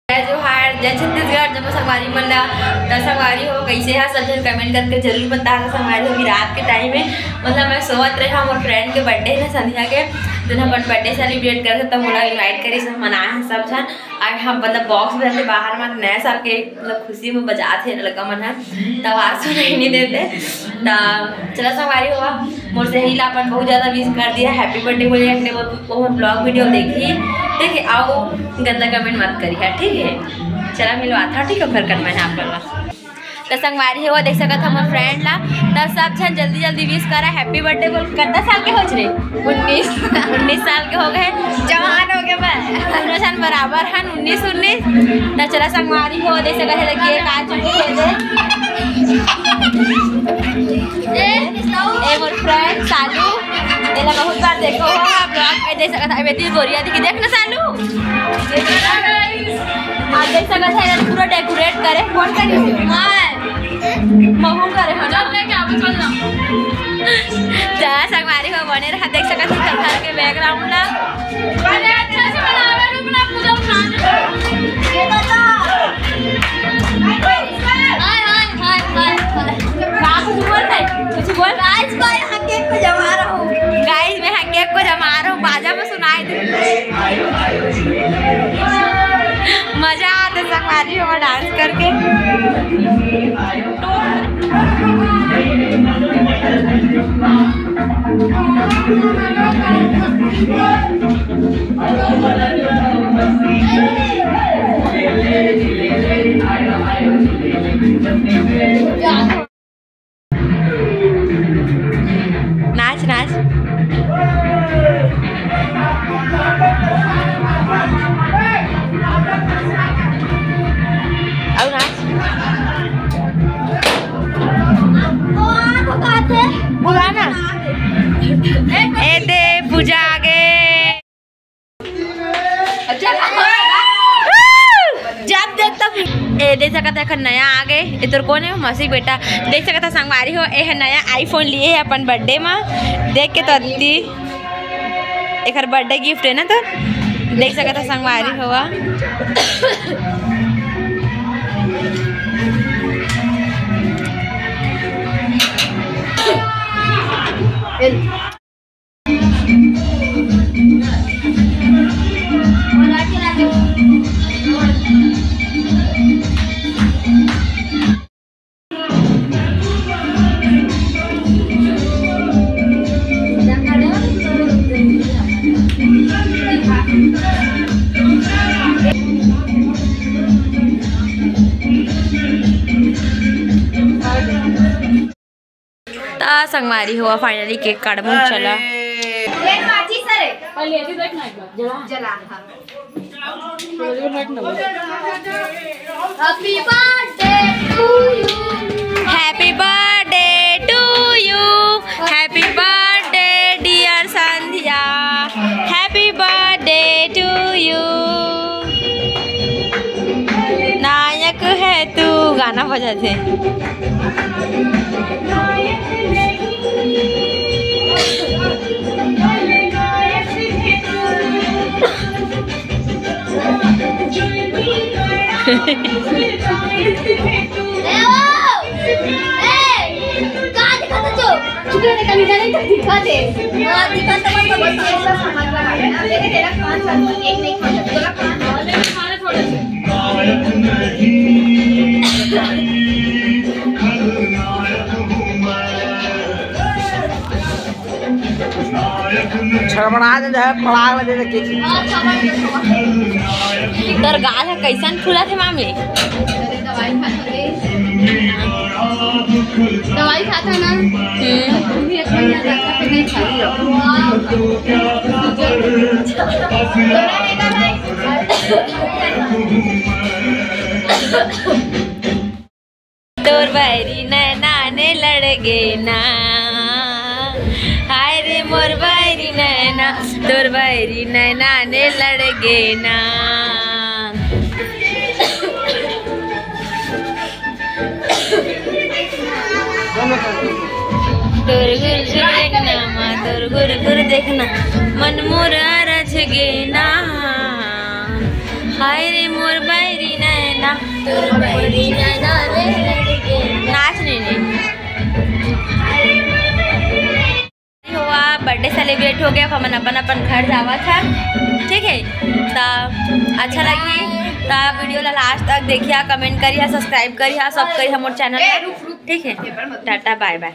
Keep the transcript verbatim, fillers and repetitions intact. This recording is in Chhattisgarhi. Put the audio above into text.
जय जोहार, जय छत्तीसगढ़, जय संगवारी मन ला। त संगवारी हो, कैसे हा? सब झन comment करके जरूर बता। त संगवारी हो, अभी रात के time है, मतलब मैं सोवत रहे हूँ, मोर friend के birthday है ना संध्या के, तो ना अपन birthday celebrate करके तब मोला invite करिस, सब मनाए हैं सब झन। और हम मतलब box में रहते बाहर में नया साल के मतलब खुशी में बजात हे लड़का मन ह, त आवाज सुनाई नहीं देते। त चला संगवारी हो, मोर सहेली ला अपन बहुत ज्यादा wish कर दिया, happy birthday बोले, अपने वो, वो vlog video देखी, ठीक है, आओ गंदा comment मत करी है, ठीक है। चला मिलवा था, ठीक है, फिर कट में आप लोग। त संगवारी हो, देख सकत हम friend ला, त सब झन जल्दी जल्दी wish करा, happy birthday बोल। कतना साल के होच रे? उन्नीस। उन्नीस साल के हो गए, जवान हो गए बस। दोनों झन बराबर हन, उन्नीस उन्नीस। त चला संगवारी हो, देख सकत है, लगी एक आ चुकी है दे। ए मोर friend सालू, एला बहुत बार देखो हो आप लोग, ए देख सकत है, बेटी गोरिया दिखी, देख ना सालू। आप देख सकत है, पूरा decorate करे, कौन करे? महू करे हो ना? चला संगवारी हो, बने रहा, देख सकत है घर के background ला। अरे अच्छा से बनावे, रुक ना, पूजा उठा दे। ये बता। हाय, हाय, हाय, हाय, हाय। का कुछ बोल रहे? कुछ बोल। Guys, मैं यहाँ cake को जमा रहा हूँ। Guys, मैं यहाँ cake को जमा रहा हूँ, बाजा में सुनाई दे। मजा आते संगवारी हो dance करके। नाच, नाच। अउ नाच। बुला ना। ए दे, पूजा आ गे। जब देख तब ए, देख सकत है, एखर नया आ गे। ए तोर कौन है? मौसी बेटा। देख सकत है संगवारी हो, ए है नया iPhone लिए है अपन birthday मा। देख के तो अति, एखर birthday gift है ना, तो देख सकत है संगवारी होवा। त संगवारी हो, finally cake काटबो, चला। पहले ये भी बैठना एक बार, जला। जला, हाँ। Happy birthday to you। Happy birthday to you। Happy birthday dear Sandhya. Happy birthday to you। नायक है तू, गाना बजाथे। छड़बड़ा दे, पड़ाग लगे। तोर गाल ह कैसन फूलत हे मामी? दवाई खाता ना? हम्म। अभी एक महीना तक नहीं खाता। तोर बैरी नैना ने लड़ गे ना, हाय रे मोर बैरी नैना, तोर बैरी नैना ने लड़ गे ना। तोर गुर गुर देखना माँ, तोर गुर गुर देखना, मन मोरा रच गे ना। हाय रे मोर बैरी नैना। नाच नहीं, नहीं। हुआ, बर्थडे सेलिब्रेट हो गया, अब हमन अपन अपन घर जावत हन। ठीक है, त अच्छा लगी त वीडियो ला लास्ट तक देखिया, कमेंट करिया, सब्सक्राइब करिया, सब करिया मोर चैनल ला। ठीक है, टाटा बाय बाय।